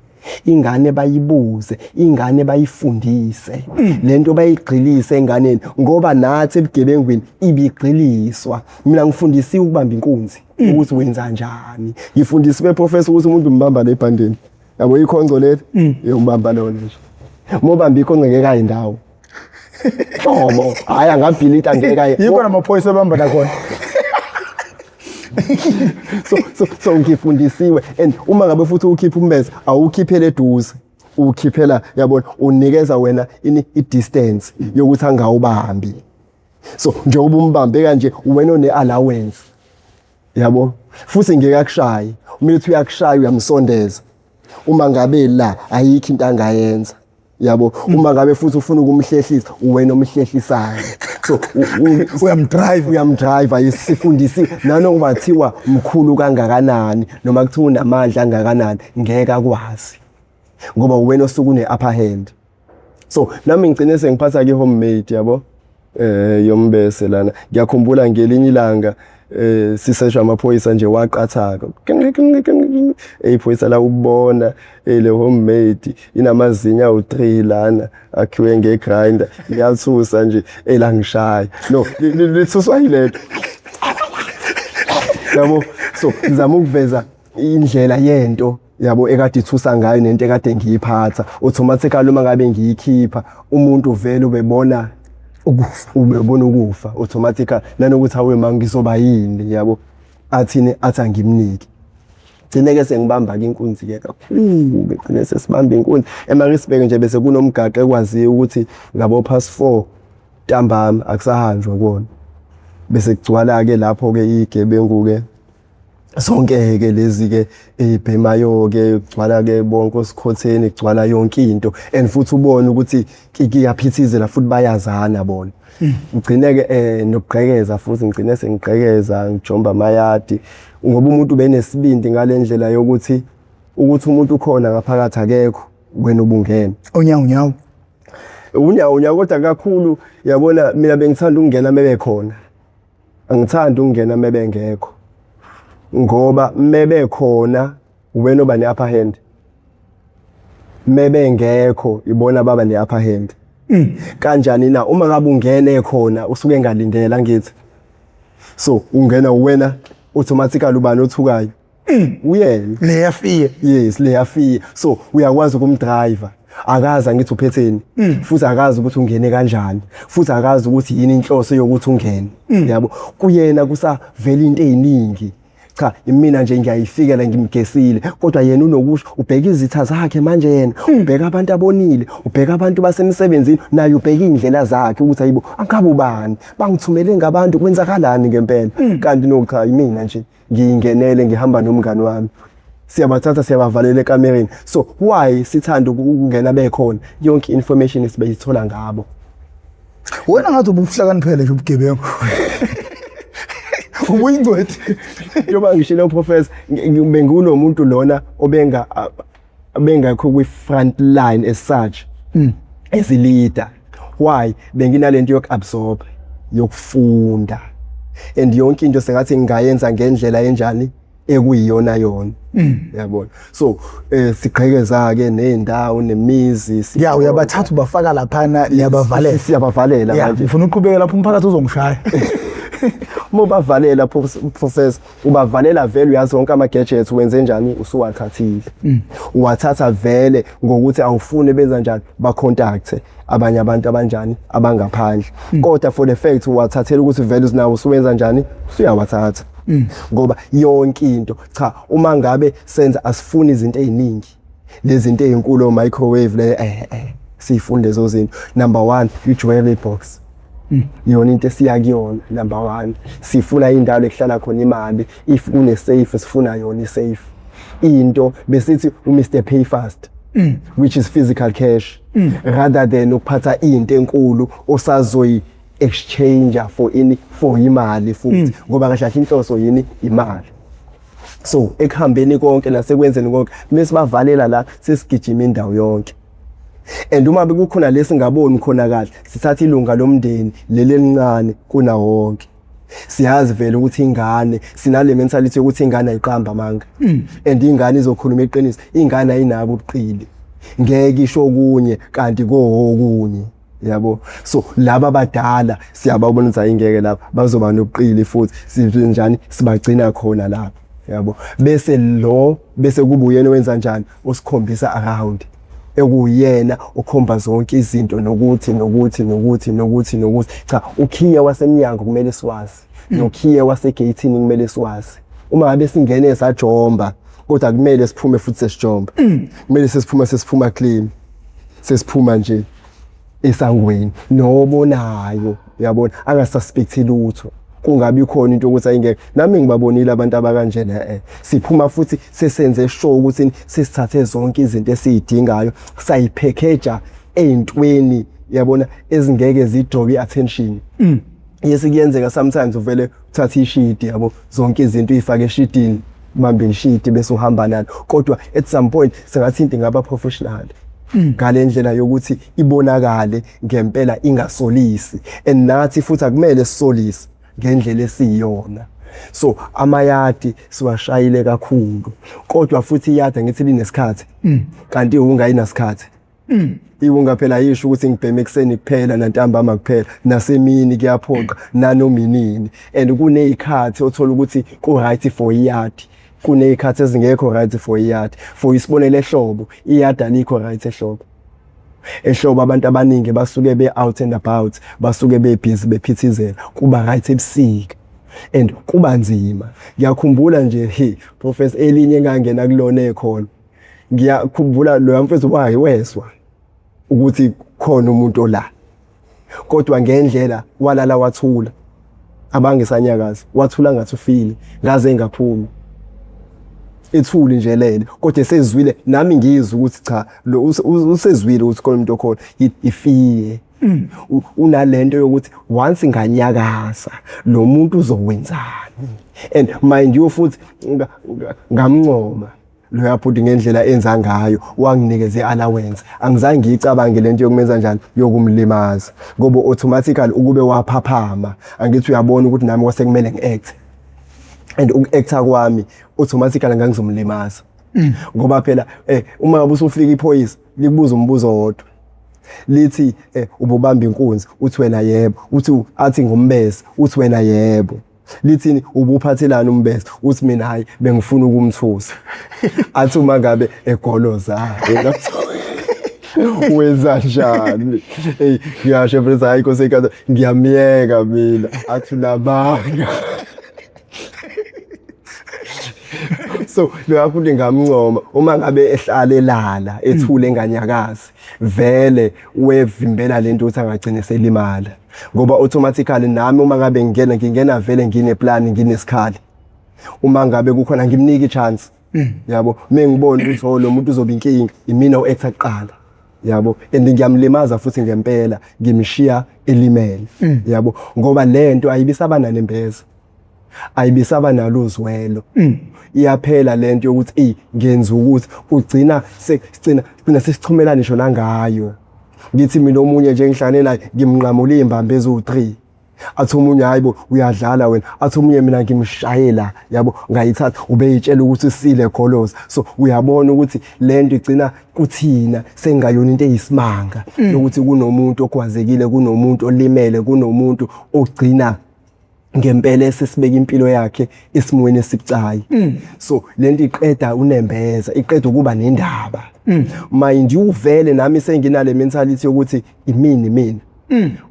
ingane bayibuze, ingane bayifundise lento, bayigxilise enganeni, ngoba nathi ebugebengwini ibigxiliswa. Mina ngifundisiwe ukubamba inkunzi ukuthi wenza njani. Ngifundisiwe professor ukuthi umuntu umbamba le ebhandeni, yabo, ikhonco leli, uyombamba lona nje. Uma ubamba ikhonco ngeke ayi ndawo hlobo, hhayi angabhilita, ngeke aye. Yikho namaphoyisa ebamba nakhona. So ngifundisiwe, and uma ngabe futhi ukhipha umbeze, awukhiphele eduze, ukhiphela, yabona, unikeza wena ini i-distance yokuthi angawubambi. So njengoba umbambe kanje, wena one allowance, yabo, futhi ngeke akushaye. Uma uthi uyakushaya, uyamsondeza. Uma ngabe la ayikho into angayenza, yabo. Uma ngabe futhi ufuna ukumhlehlisa, wena omhlehlisayo. So Uyamdrive. Uyamdrive. Isifundisiwe, nanoma kuthiwa mkhulu kangakanani noma kuthiwa unamandla kangakanani, ngeke akwazi ngoba wena osuke une upper hand. So nami ngigcine sengiphatha ke homemade, yabo, yombese lana. Ngiyakhumbula ngelinye ilanga siseshwa amaphoyisa nje, waqathaka eyiphoyisa la, ukubona le homemade inamazinyo awu3 lana akhiwe ngegrinder, liyathusa nje, elangishaya no lithuswa yilento, yabo. So ngizama ukuveza indlela yento, yabo, ekade ithusa ngayo nento ekade ngiyiphatha. Automatically uma ngabe ngiyikhipha, umuntu vele ubebona ukufa. Ubebona ukufa automatically, nanokuthi awe ma ngizoba yini, yabo, athini, athi angimniki. Gcine ke sengibamba ke inkunzi ke kakhulu, gcine sesibamba inkunzi eMaritzburg nje, bese kunomgaqo ekwaziyo ukuthi ngabo past 4 ntambama akusahanjwa kuwona. Bese kugcwala ke lapho ke igebengu ke sonke ke lezi ke ezibhemayo ke, kugcwala ke bonke osikhotheni, kugcwala yonke into, and futhi ubone ukuthi kuyaphithizela futhi bayazana bona. Ngigcine ke nokugqekeza futhi, ngigcine sengigqekeza, ngijomba amayadi, ngoba umuntu benesibindi ngalendlela yokuthi ukuthi umuntu ukhona ngaphakathi akekho, wena ubungena. Unyawo unyawo. Unyawo unyawo, kodwa kakhulu yabona mina bengithanda ukungena mebekhona, angithandi ukungena mebengekho, ngoba mebekhona wena oba ne-upper hand, mebengekho ibona baba ne-upper hand. Kanjani na? Uma ngabe ungene khona usuke engalindela, ngithi so ungena wena automatically, ubani othukayo? Uyena. Leyafiye. Yes, leyafiye. So uyakwazi ukumdriver, akazi angithi uphetheni, futhi akazi ukuthi ungene kanjani, futhi akazi ukuthi yini inhloso yokuthi ungene, yabo. Kuyena kusavela into eziningi. Cha, imina nje ngiyayifikela ngimgesile, kodwa yena unokusho, ubheka izitha zakhe manje, yena ubheka abantu abonile, ubheka abantu basemsebenzini, naye ubheka iy'ndlela zakhe ukuthi ayibo, angabe ubani bangithumele ngabantu, kwenzakalani ngempela? Kanti no, cha, imina nje ngiyingenele, ngihamba nomngani wami, siyabathatha siyabavalela ekamereni. So why sithanda ukungena bekhona? Yonke information sibeyithola ngabo. Wena ngathi ubuhlakaniphele nje ubugebengu, ubuyingcweti. Njengoba ngishilo, professor, bengulo muntu lona obenga bengekho kwi-front line as such as a leader. Why? Benginalento yoku-absorb, yokufunda, and yonke into sengathi ngingayenza ngendlela enjani ekuyiyona yona, yabona. So sigqekeza ke nezindawo nemizi. Ya, uyabathatha ubafaka laphana, niyabavalela. Siyabavalela. Manje ngifuna uqhubeke lapho, umphakathi uzongishaya. Uma ubavalela, professor, ubavalela vele, uyazi wonke ama-gadgets wenze njani, usuwathathile. Uwathatha vele ngokuthi awufuni benza njani, bacontacte abanye abantu abanjani abangaphandle, kodwa for the fact uwathathela ukuthi vele usinawo, usuwenza njani, usuyawathatha, ngoba yonke into, cha, uma ngabe senza asifuni izinto ey'ningi, lezi zinto ey'nkulu, microwave le, siyifunde lezo zinto. Number 1, i-jewelry box iyona into esiya kuyona number 1. Sifuna indawo ekuhlala khona imali. If kune safe, sifuna yona i-safe. Into besithi uMr Pay Fast, which is physical cash, rather than ukuphatha into enkulu osazoyi exchange for ini, for imali futhi, ngoba kahle kahle inhloso yini? Imali. So ekuhambeni konke nasekwenzeni konke, mesibavalela la, sesigijima indawo yonke, and uma bekukhona lesingaboni khona kahle, sithatha ilunga lomndeni leli elincane kunawo wonke. Siyazi vele ukuthi ingane, sinale mentality yokuthi ingane ayiqamba amanga, and ingane izokhuluma iqiniso. Ingane ayinabo ubuqili, ngeke isho okunye kanti kokunye, yabo. So laba abadala siyababona ukuthi ayingeke lapha, bazoba nobuqili futhi. Sinjani? Sibagcina khona lapha, yabo, bese lo bese kuba uyena wenza njani, usikhombisa around, ekuyena ukhomba zonke izinto, nokuthi nokuthi nokuthi nokuthi nokuthi, cha, ukhiye wasemnyango kumele siwazi, nokhiye wasegate kumele siwazi. Uma ngabe singene sajomba, kodwa kumele siphume futhi sesijomba, kumele sesiphuma, sesiphuma clean, sesiphuma nje esangweni nobonayo, uyabona, angasuspect lutho, kungabi khona into ukuthi ayingeke. Nami ngibabonile abantu abakanjena. Siphuma futhi sesenze sure ukuthi sesithathe zonke izinto esizidingayo, sayipackage ey'ntweni, yabona, ezingeke zidraw i-attention. Yes, kuyenzeka sometimes uvele uthathe ishidi, yabo, zonke izinto uyifake eshidini, ubambe ishidi bese uhamba nalo, kodwa at some point singathi into ingaba professional ngale ndlela yokuthi ibonakale ngempela, ingasolisi, and nathi futhi akumele sisolise ngendlela esiyiyona. So amayadi siwashayile kakhulu, kodwa futhi iyadi angithi linesikhathi, kanti iwunga ayinasikhathi. Iwunga phela ayisho ukuthi ngibheme ekuseni kuphela nantambama kuphela, nasemini kuyaphoqa, nanoma inini, and kuney'khathi othola ukuthi ku-right for iyadi, kuney'khathi ezingekho right for iyadi. For isibonelo, ehlobo iyadi alikho right ehlobo. Ehlobo abantu abaningi basuke be-out and about, basuke bebhizi bephithizela. Kuba right ebusika and kuba nzima. Ngiyakhumbula nje, he professor, elinye engangena kulona ekhona, ngiyakhumbula loya mfethu waye wezwa ukuthi khona umuntu ola, kodwa ngendlela walala wathula. Abangesanyakazi wathula ngathi ufile ngaze ngaphuma. Ethuli nje lele kodwa esezwile nami ngizwe ukuthi cha lo usezwile ukuthi khona umuntu okhona ifiye. Unalento yokuthi once nganyakaza lo muntu uzokwenzani and mind you futhi ngamncoma loya bhuti ngendlela enza ngayo wanginikeza i-allowance angizange ngiyicabange lento yokumenza njani yokumlimaza ngoba automatically ukube waphaphama angithi uyabona ukuthi nami kwase kumele ngi-act and uku-acta kwami automatically ngangizomlimaza ngoba phela uma ngabe usufika iphoyisa likubuza umbuzo wodwa lithi ububamba inkunzi uthi wena yebo uthi athi ngumbese uthi wena yebo lithini ubuphathelani umbese uthi mina hayi bengifuna ukumthusa athi uma ngabe egoloza wena wenza njani hey ngiyasho mfethu hayi inkosi enkantolo ngiyamyeka mina athi unamanga so loya futhi ngamncoma uma ngabe ehlale elala ethule enganyakazi vele wevimbela lento ukuthi angagcine selimala ngoba automatically nami uma ngabe ngingena ngingena vele ngineplan nginesikhali uma ngabe kukhona ngimnika i-chance yabo mengibona ukuthi oh lo muntu uzoba inkinga imina o-actor kuqala yabo and ngiyamlimaza futhi ngempela ngimshiya elimele yabo ngoba lento ayibisaba nanembeza ayibisaba nalo uzwelo iyaphela lento yokuthi ey ngenza ukuthi ugcina sigcina sigcina sesichumelana ngisho nangayo ngithi mina omunye nje ngihlane naye ngimnqamula izimbambe eziwu3 athi omunye hayibo uyadlala wena athi omunye mina ngimshayela yabo ngayithatha ubeyitshela ukuthi sile goloza so uyabona ukuthi lento igcina kuthina sengayona into eyisimanga ukuthi kunomuntu ogwazekile kunomuntu olimele kunomuntu ogcina ngempela esesibeka impilo yakhe esimweni esibucayi so lento iqeda unembeza iqeda ukuba nendaba mind you vele nami senginale mentality yokuthi imini mina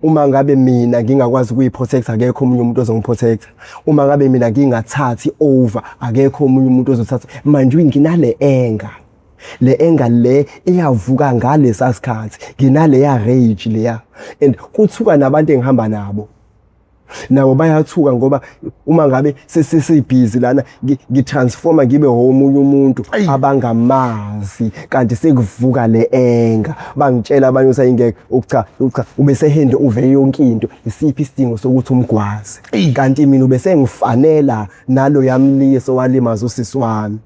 uma ngabe mina ngingakwazi ukuyiprotect akekho omunye umuntu ozongiprotect uma ngabe mina ngingathathi over akekho omunye umuntu ozothatha mind you nginale anger le anger le iyavuka ngalesa sikhathi nginaleya rage leya and kuthuka nabantu engihamba nabo nabo bayathuka ngoba uma ngabe sesibhizi lana ngitransforma ngibe omunye umuntu abangamazi kanti sekuvuka le anger bangitshela abanye ukuthi ayingeke cha cha ubesehende uve yonke into isiphi isidingo sokuthi umgwaze kanti mina ubesengifanela nalo yamliso walimaza usisi wami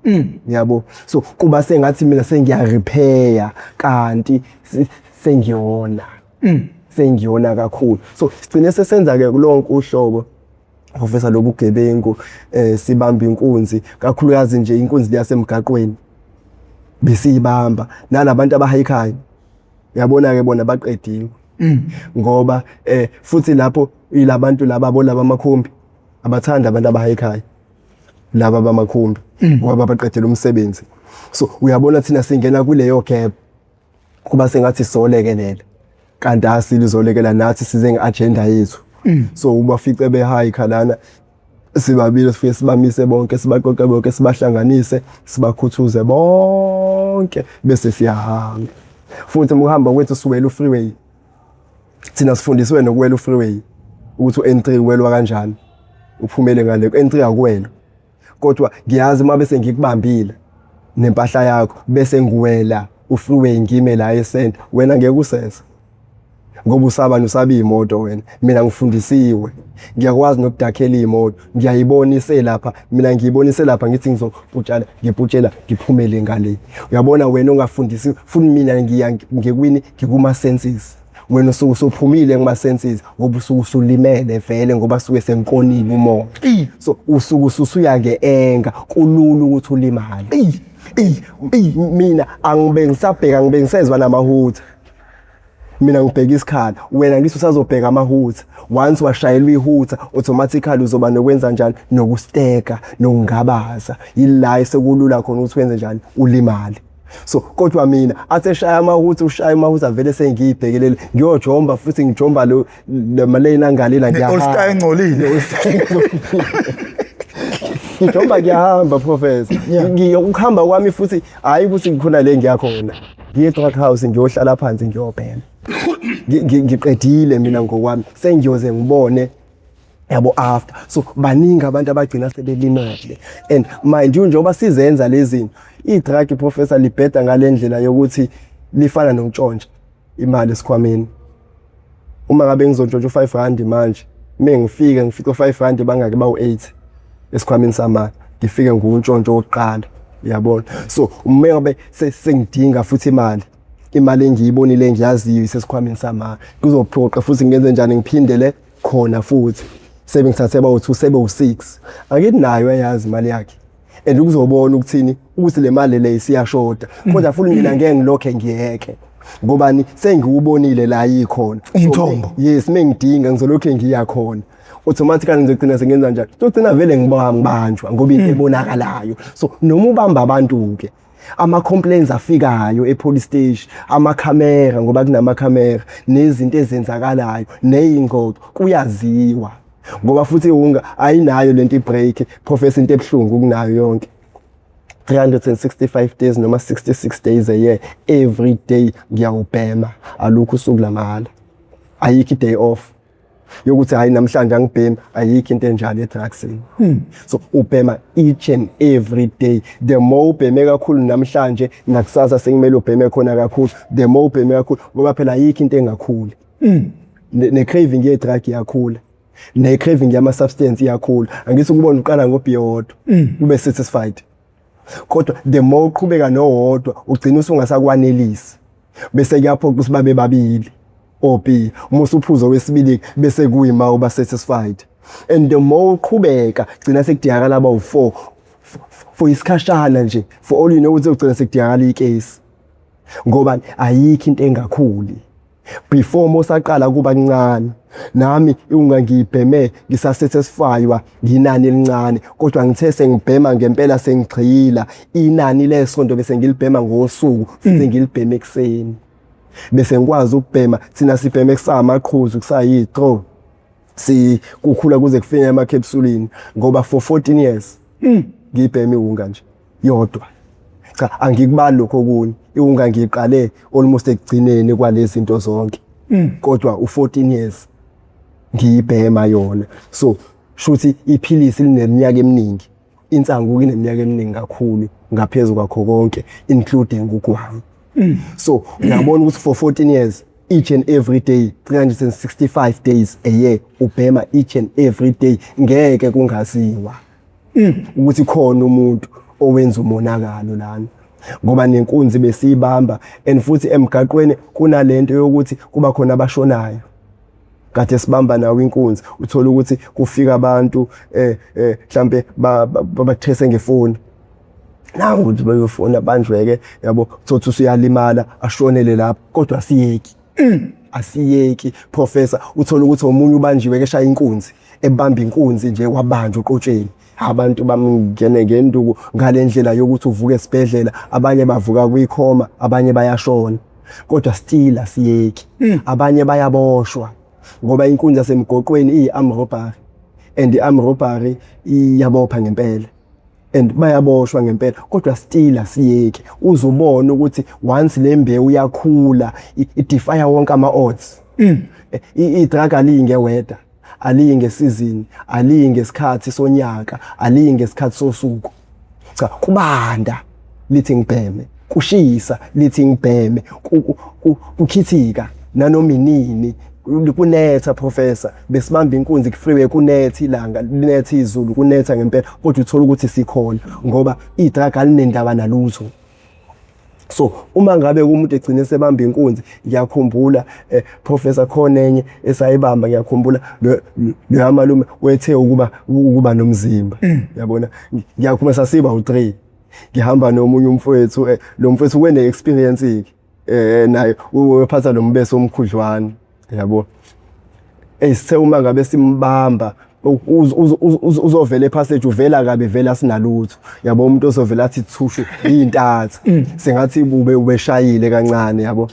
yabo so kuba sengathi mina sengiya-repair kanti sengiyona sengiyona kakhulu so sigcine sesenza ke kulonke uhlobo professor lobugebengu sibamba inkunzi kakhulukazi nje inkunzi yasemgaqweni besiyibamba nalabantu abahayikhayo uyabona ke bona baqediwe ngoba futhi lapho ilabantu laba bolaba amakhumbi abathanda abantu abahayikhayo laba bamakhumbi ngoba baqedela umsebenzi so uyabona thina singena kuleyo gap kuba sengathi solekelela kanti asilizolekela nathi size ngeagenda yethu so ubafice behayikha lana sibabili sifike sibamise bonke sibaqoqe bonke sibahlanganise sibakhuthuze bonke bese siyahamba futhi ukuhamba kwethu siwela ufreeway thina sifundisiwe nokuwela ufreeway ukuthi u-N3 uwelwa kanjani uphumele ngale ku-N3 akuwelwa kodwa ngiyazi uma bese ngikubambile nempahla yakho bese ngiwela ufreeway ngime la esenta wena ngeke usese ngoba usaba usaba imoto wena mina ngifundisiwe ngiyakwazi nokudakhela imoto ngiyayibona iselapha mina ngiyibona iselapha ngithi ngizoputshana ngiputshela ngiphumele ngale uyabona wena ongafundisiwe futhi mina ngiya ngikwini ngikuma senses wena usuke usuphumile kuma senses ngoba usuke usulimele vele ngoba suke senkonile umoya so usuke ususuya nge-anger kulula ukuthi ulimale mina angibe ngisabheka ngibe ngisezwa namahutha mina ngibheka isikhala wena ngithi usazobheka amahutha once washayelwa ihutha automatically uzoba nokwenza njani nokusteka nokungabaza yila sekulula khona ukuthi wenze njani ulimale so kodwa mina athi eshaya amahutha ushaya amahutha vele sengiyibhekelele ngiyojomba futhi ngijomba lo le malane angalena Ne-All Star engcolile. ngijomba ngiyahamba professor ukuhamba kwami futhi hayi ukuthi ngikhona le ngiyakhona ngiye e-drug house ngiyohlala phansi ngiyobhema ngiqedile mina ngokwami sengiyoze ngibone. Yabo, after, so baningi abantu abagcina sebelimele. And mind you, njengoba sizenza lezi zinto, i-drug, professor, libheda ngale ndlela yokuthi lifana nokuntshontsha imali esikhwameni. Uma ngabe ngizontshontsha u-R5 manje, mengifika ngifika u-R5 bangake bawu-8 esikhwameni samali, ngifike nguntshontsho wokuqala, uyabona? So uma ngabe sengidinga futhi imali engiyibonile, engiyaziyo isesikhwameni samali, kuzophoqa futhi ngenze njani? Ngiphindele khona futhi, sebe ngithathe bawu-2, sebe u-6. Akithi nayo ayazi imali yakhe and ukuzobona ukuthini, ukuthi le mali le isiyashoda, kodwa futhi mina ngeke ngilokhe ngiyeke, ngobani? Sengiwubonile la yikhona. So, Umthombo. Yes, mengidinga ngizolokhe ngiya khona, automatically ngizogcina sengenza njani? Ngizogcina vele ngibanjwa, ngoba into ebonakalayo. So noma ubamba abantu-ke, ama-complaints afikayo e-police station, amakhamera, ngoba kunamakhamera nezinto ezenzakalayo ney'ngxoxo, kuyaziwa. Ngoba futhi unga ayinayo lento i-break, professor. Into ebuhlungu kunayo yonke, 365 days noma 66 days a year, every day ngiyawubhema. Alukho usuku lamahhala, ayikho i-day off yokuthi hayi, namhlanje angibhemi. Ayikho into enjalo e-drugsini. So ubhema each and every day. The more ubheme kakhulu namhlanje, nakusasa sekumele ubheme khona kakhulu. The more ubheme kakhulu, ngoba phela ayikho into engakhuli. Ne-craving ye-drug iyakhula, ne-craving yama-substance iyakhula. Angithi ukubona uqala ngobhiye wodwa, ube satisfied, kodwa the more uqhubeka nowodwa, ugcina usungasakwanelisi, bese kuyaphoqa ukuthi babe babili obhiya. Uma usuphuza wesibili, bese kuyima uba satisfied, and the more uqhubeka, gcina sekudingakala abawu-4 for isikhashana nje. For all you know ukuthi ugcina sekudingakala ikesi, ngoba ayikho into engakhuli. Before mosaqala kuba kuncane, nami ungangibheme ngisasatisfywa nginani elincane, kodwa ngithe sengibhema ngempela, sengigxila inani lesonto, bese ngilibhema ngosuku, futhi ngilibhema ekuseni, bese ngikwazi ukubhema. Thina sibheme kusamaqhuzu, kusayi-straw, si kukhula kuze kufike emakhepsulini, ngoba for 14 years ngibhema iwunga nje yodwa. Cha, angikubali lokho okunye. Iwunga ngiqale almost ekugcineni kwalezi zinto zonke, kodwa u14 years ngiyibhema yona. So shuthi iphilisi lineminyaka eminingi, insangu ineminyaka eminingi kakhulu ngaphezulu kwakho konke, including ugwayi. So uyabona ukuthi for 14 years, each and every day, 365 days a year, ubhema each and every day, ngeke kungaziwa ukuthi khona umuntu owenza umonakalo lana, ngoba nenkunzi besiyibamba. And futhi emgaqweni kunalento yokuthi kuba khona abashonayo kade sibamba nawo inkunzi, uthola ukuthi kufika abantu, mhlambe babathese ngefoni, nangu ukuthi bayofona, banjweke, yabo, uthothi usuyalimala, ashonele lapho, kodwa siyeki, asiyeki, professor. Uthola ukuthi omunye ubanjiwe ke shaya inkunzi, ebamba inkunzi nje, wabanjwa uqotsheni, abantu bamngene ngenduku ngale ndlela yokuthi uvuke esibhedlela, abanye bavuka kwikhoma, abanye bayashona, kodwa still asiyeki. Abanye bayaboshwa, ngoba inkunzi yasemgoqweni iyi-arm robbery, and i-arm robbery iyabopha ngempela, and bayaboshwa ngempela, kodwa still asiyeki. Uzubona ukuthi once le mbewu yakhula, i-defy wonke ama-odds. I-drug aliyi nge-weather, aliyi ngesizini, aliyi ngesikhathi sonyaka, aliyi ngesikhathi sosuku. Cha, kubanda lithi ngibheme, kushisa lithi ngibheme, kukhithika nanoma inini, kunetha, professor. Besibamba inkunzi ku-freeway, kunetha ilanga, linetha izulu, kunetha ngempela, kodwa uthola ukuthi sikhona, ngoba i-drug alinendaba nalutho. So uma ngabe umuntu egcine sebamba inkunzi, ngiyakhumbula, professor, khona enye esayibamba, ngiyakhumbula lo malume wethe ukuba nomzimba, yabona. Ngiyakhumbula sasiba u3, ngihamba nomunye umfowethu, lo mfowethu wene experience ke, naye wephatha lo mbeso omkhudlwana, yabo. Sithe uma ngabe simbamba, uzovela epassage, uvela kabe vela sinalutho, yabo. Umuntu ozovela athi thushu intatha, sengathi ube ubeshayile kancane, yabo,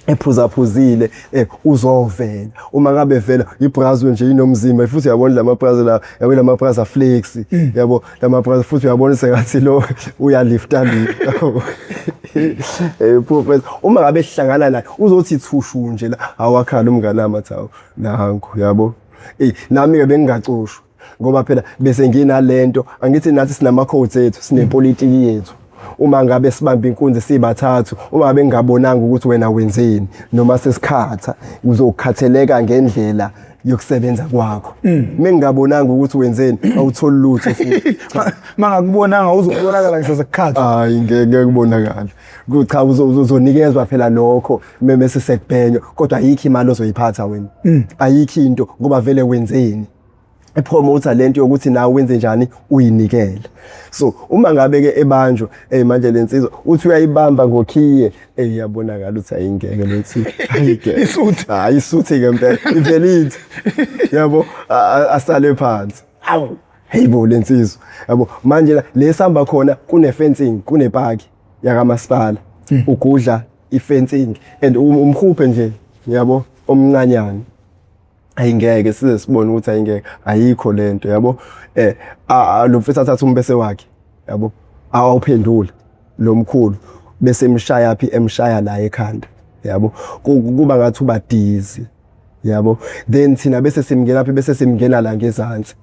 ephuza phuzile, uzovela. Uma ngabe vela ibrazo nje inomzimba futhi, uyabona lama brazo la, yabo, lama brazo flex, yabo, lama brazo futhi, uyabona sengathi lo uyalifta lifta, professor. Uma ngabe sihlangana naye, uzothi thushu nje la, awakhala umngane wami, athi, "Awu, nangu," yabo. Eh, nami ke bengingacushwa ngoba phela bese nginalento, angithi nathi sinama codes ethu, sinepolitiki yethu. Uma ngabe sibamba inkunzi sibathathu, uma ngabe ngingabonanga ukuthi wena wenzeni noma sesikhatha, uzokhatheleka ngendlela yokusebenza kwakho. Mengingabonanga ukuthi wenzeni, awutholi lutho futhi. Mangakubonanga uzobonakala ngisho sekukhathi. Hayi, ngeke kubonakala. Cha, uzonikezwa phela lokho mese sekubhenywa, kodwa ayikho imali ozoyiphatha wena. Ayikho into ngoba vele wenzeni. Ipromoter lento yokuthi nawe wenze njani, uyinikele. So uma ngabe ke ebanjwa, eh, manje lensizwa uthi uyayibamba ngokhiye, eh, iyabonakala ukuthi ayingeke lensizwa, ayingeke. Isuthi. Hayi, isuthi ke impela, ivele ithi yabo asale phansi. Awu, hey bo, lensizwa yabo manje lesihamba khona kune fencing, kune park yakamasipala, ugudla ifencing and umhuphe nje yabo omncanyana. Ayingeke size sibone ukuthi ayingeke, ayikho lento yabo. Eh, lo mfethu athatha umbese wakhe yabo, awuphendula lo mkhulu bese emshaya phi, emshaya la ekhanda yabo, kuba ngathi uba dizzy yabo. Then thina bese simngena phi, bese simngena la ngezansi.